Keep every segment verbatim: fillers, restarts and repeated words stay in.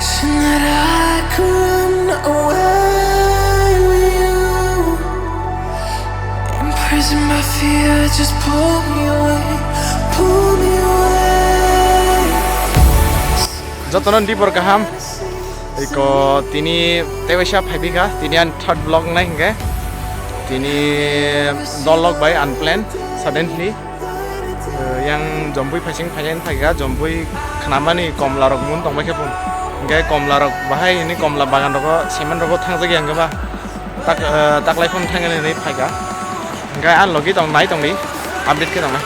That I couldn't away with you. Imprisoned by fear, just pull me away, pull me away. Jotono dibor kaham. Iko tini tewaisa phaibika, tini an third vlog nai hingke. Tini dolok bai unplanned, suddenly. Eh, yang jombui phaising phainai phaika, jombui khnamani komla rok mun tongbai khe pun. Hingke komla rok bahai hini komla bagan rogo, semen rogo thangjak yang ba. Tak, eh, taklai phone thangnani hinwi phaika. Hingke a logi tong nai tongdi, update khe tongnai.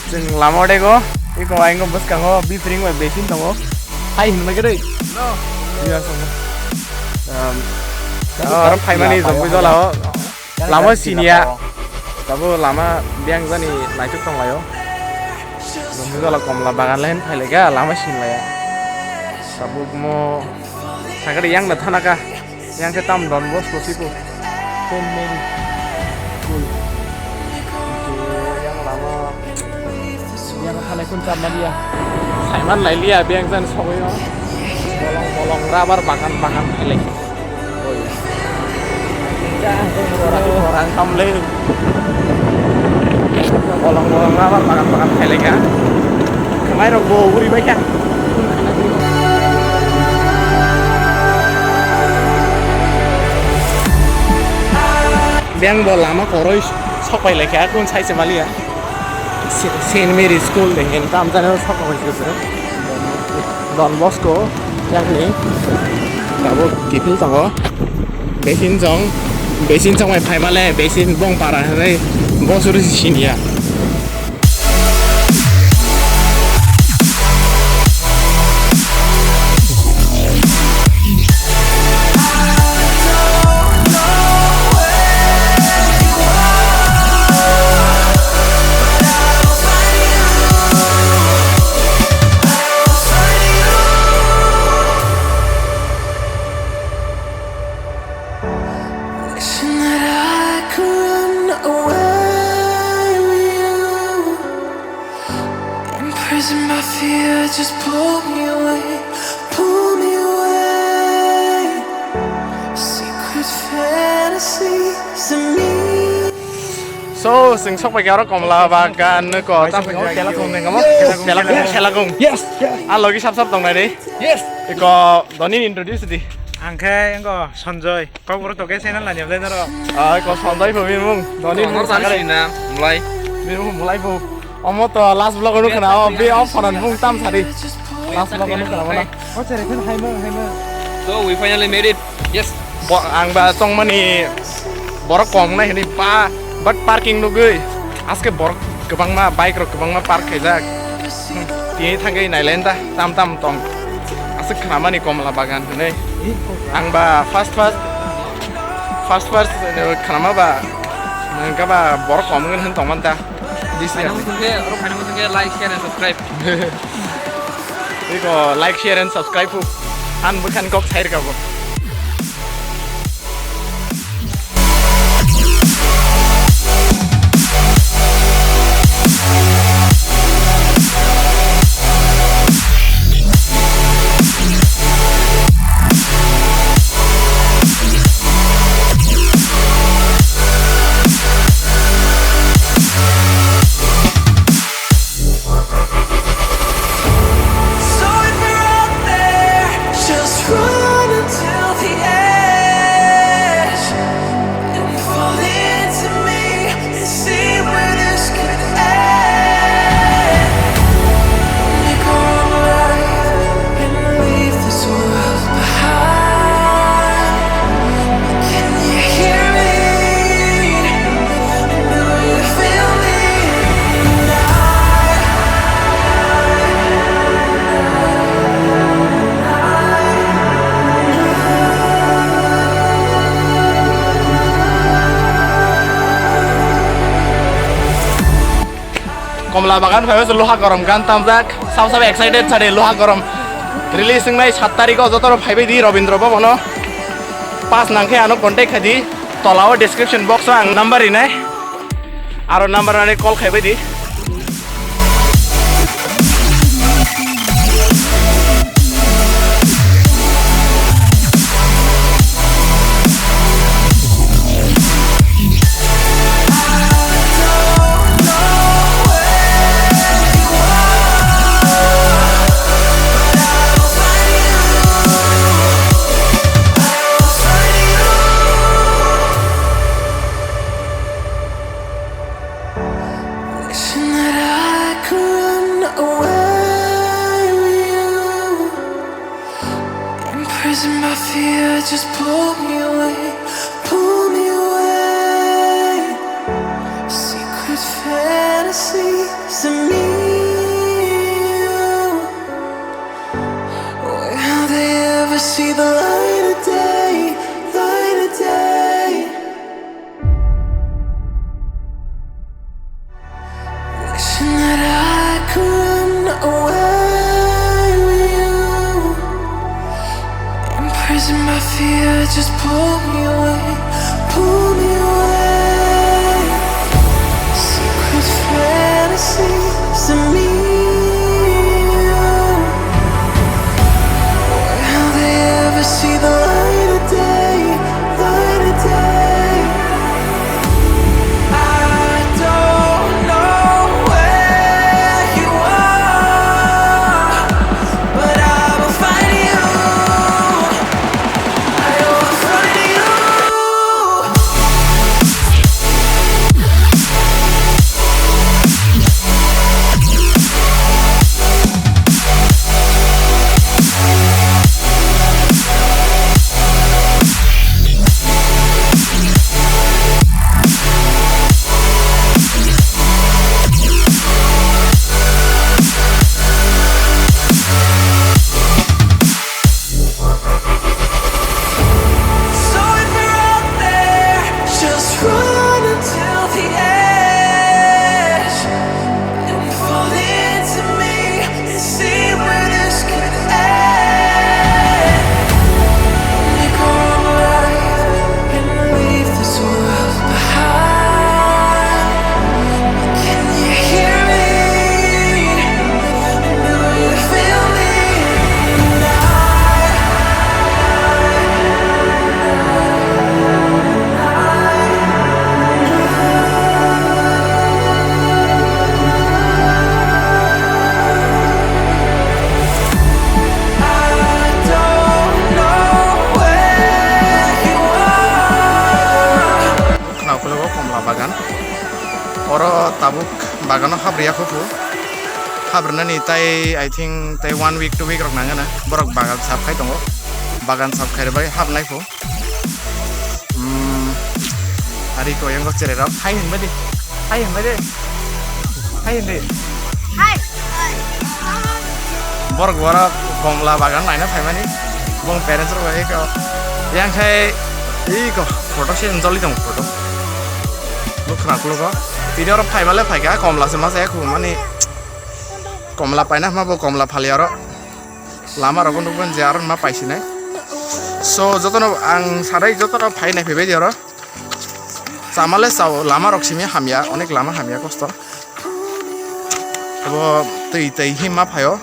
Chwng lama dego, eko ayang bwskango bipring bai besin tongo. Hai hinma khe dei. Iya, sama. Um, aro phaimani jombui jolao. Lama siniya. Tabo lama biyang jani naituk tonglaio. Jombui jola komla bagan lain phailaika, lama sinlaya. Tabuk mo sakari yang da thanaka. Yang khe tam Don Bosco siku. Saint Mary School. Yang lama, yang hanai kun chapma dia. Saiman lai liya, biyang jan sogwi no. Bolong bolong rubber bagan bagan khelai. Oi. Orang orang kamle. Bolong bolong rubber bagan bagan khelai ka. Khamai rok bo uri bai kha. Biyang bo lama koroi sok pai lai kha, kun sai se maliya. Se-, Saint Mary School de hen tam jani sok pai se. Don Bosco yang ni tabuk kiphil tongo. Besin jong, besin jong bai phai male, besin bong para hinwi bosor si siniya. Wishing that I could run away with you. Imprisoned by fear, just pull me away, pull me away. Secret fantasies of me. So, chwng sok pai khe aro komla bagan ko tam khe khela kung nang mo? Khela kung, khela kung. Yes, yes. A logi sap sap tong nai de. Yes. Iko Doni introduce di. Ang khe engo Sanjoy. Kokborok to khe channel nani bolai noro. Ah, ko Sanjoy pho bini mung. Doni mung sakare. Sina mulai. Bini mung mulai pho. Omo to last vlog anu khna o, be off phoran mung tam sari. Last vlog anu khna mana. O chere khun haima haima. So we finally made it. Yes. Bo ang ba tongmani borok kom nai hini ba, but parking nugui. Aske borok kwbangma bike rok kwbangma park khaijak. Hmm, tini thangwi nailai da tam tam tong. Aswk khnamani komla bagan hinwi. Ang ba first first, first first, eh, khnama ba, hwnkha ba borok kom wngwi hwn tongmanta. This year. Phaina muchungkhe, oro phaina muchungkhe like, share and subscribe. Iko like, share and subscribe hu. An bwkhani kok sai rwkha bo. So if you're out there, just run until the edge and fall into me and see where this could end. Make our own life and leave this world behind. Can you hear me? Do you feel me? Komla bagan phaibaso loha gorom gan tamjak. Sabo sabo excited sari loha gorom. Release wngnai sat tarikh o jotono phaibai di Rabindra Bhavan o. Pass nangkhe ano contact khai di. Tola o description box o ang number rinai. Aro number nani call khaibai di. Wishing that I could run away with you. Imprisoned by fear, just pull me away, pull me away. Secret fantasies of me and you. Will they ever see the light of day, light of day? Wishing that I could run away with you. Imprisoned by fear, just pull me away, pull me away. Secret fantasies of me and you. Will they ever see the light of day, light of day? I don't know where you are, but I will find you. I will find you. So if you're out there, just run until the edge and fall into me and see where this could end. Make our own life and leave this world behind. Can you hear me? Do you feel me? Khna ukologo komla bagan. Oro tabuk bagano habriya kho phu. Habrinani tai, I think, tai one week, two week rok nangana. Borok bagan sap khai tongo. Bagan sap khai rwbai habnai phu. Hmm, ari ko yango chere rok. Hai hinbai di. Hai hinbai di. Hai hindi. Hai. Borok borok komla bagan laina phaimani. Bong parents rok bai ko. Yang khai iko photo session choli tong photo. Bukra kulo ko. Video rok phaimale phaika komla se masa ya khumani. Komla paina ma bo komla phali aro. Lama rok nukban je aro ma paisinai. So jotono ang sadai jotono phainai phaibai di aro. Chamale chao, lama rok simi hamya, onek lama hamya kosto. Abo twi, twi himma phaio.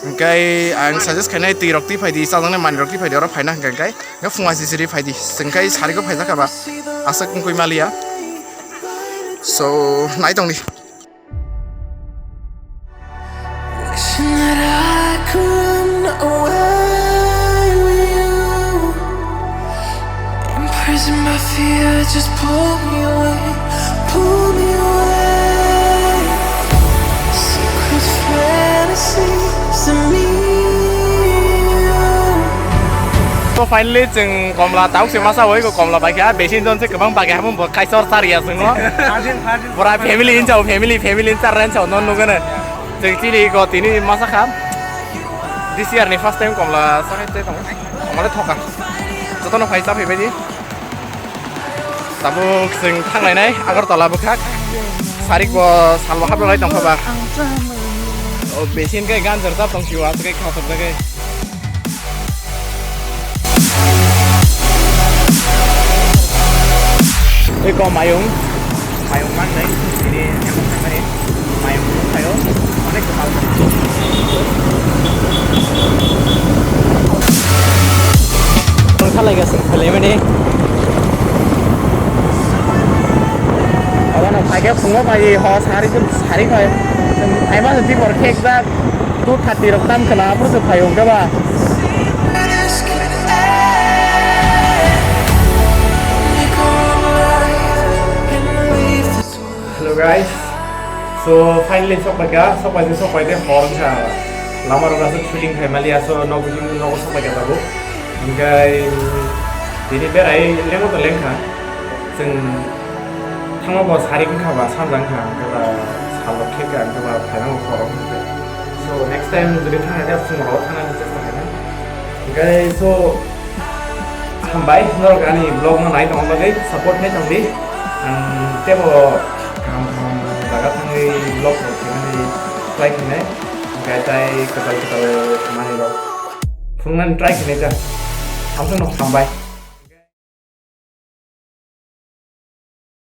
Hingkai ang suggest khainai twi rok twi phaidi, chajaknai manwi rok twi phaidi, oro phaina hingka hingkai. Hingka phunga sisiri phaidi, hingkai sariko phaijak kha ba. Aswk wngkui maliya. So, nai tongdi. Wishing that I could run away with you. Imprisoned by fear, just pull me away, pull me away. Secret fantasies of me and you. So finally, chwng komla tabuk se masa oi ko komla bai kha, besin jon se kwbang bagwi hamu bo kaisor sar ya chwng no. Pura family in chao, family, family in char ran chao, non nugana. Chwng chini ko tini masa kha. This year ni first time komla sakai te tong. Komla thoka. Jotono phai cha phai bai di. Tabuk chwng thanglainai Agartala bwkhak. Sarik bo salbo haplalai tongkha ba. O besin kai gan jarta tong siwa kai kha tong kai. Eko mayung, mayung man dai, ini emang kan ini mayung dulu kayo, mana kita tahu. Tong khalai ga sing khalai mani. Abo no phai khe phungo phai ho sari sari khai. Phai ma di bor khek jak. Two thirty rok tam khna, aphuru se phai hwnkhe ba. Hello guys, so finally sokpaikha, sokpaikha, sokpaikha hor wngkha. Lama rok aswk shooting khai maliya, so nok bising nogo sokpaikha tabuk. Hingkai tini berai lengma to lengkha. Chwng Thangma bo sari wngkha ba, sanja wngkha, hwnkhe ba salrok khe ka, hwnkhe ba phairang rok khorok hwnkhe. So, next time jodi thangna khe, phungrok thangna chesta khainai. Hwnkhe, so, hambai, norok ani vlog no nai tongma bagwi, support khlai tongdi. Ang tebo kaham kaham jaga thangwi vlog rok khainani try khainai. Hwnkhe tai kwtal kwtal manwi rok phunuknani try khainai ta. Amsong no hambai.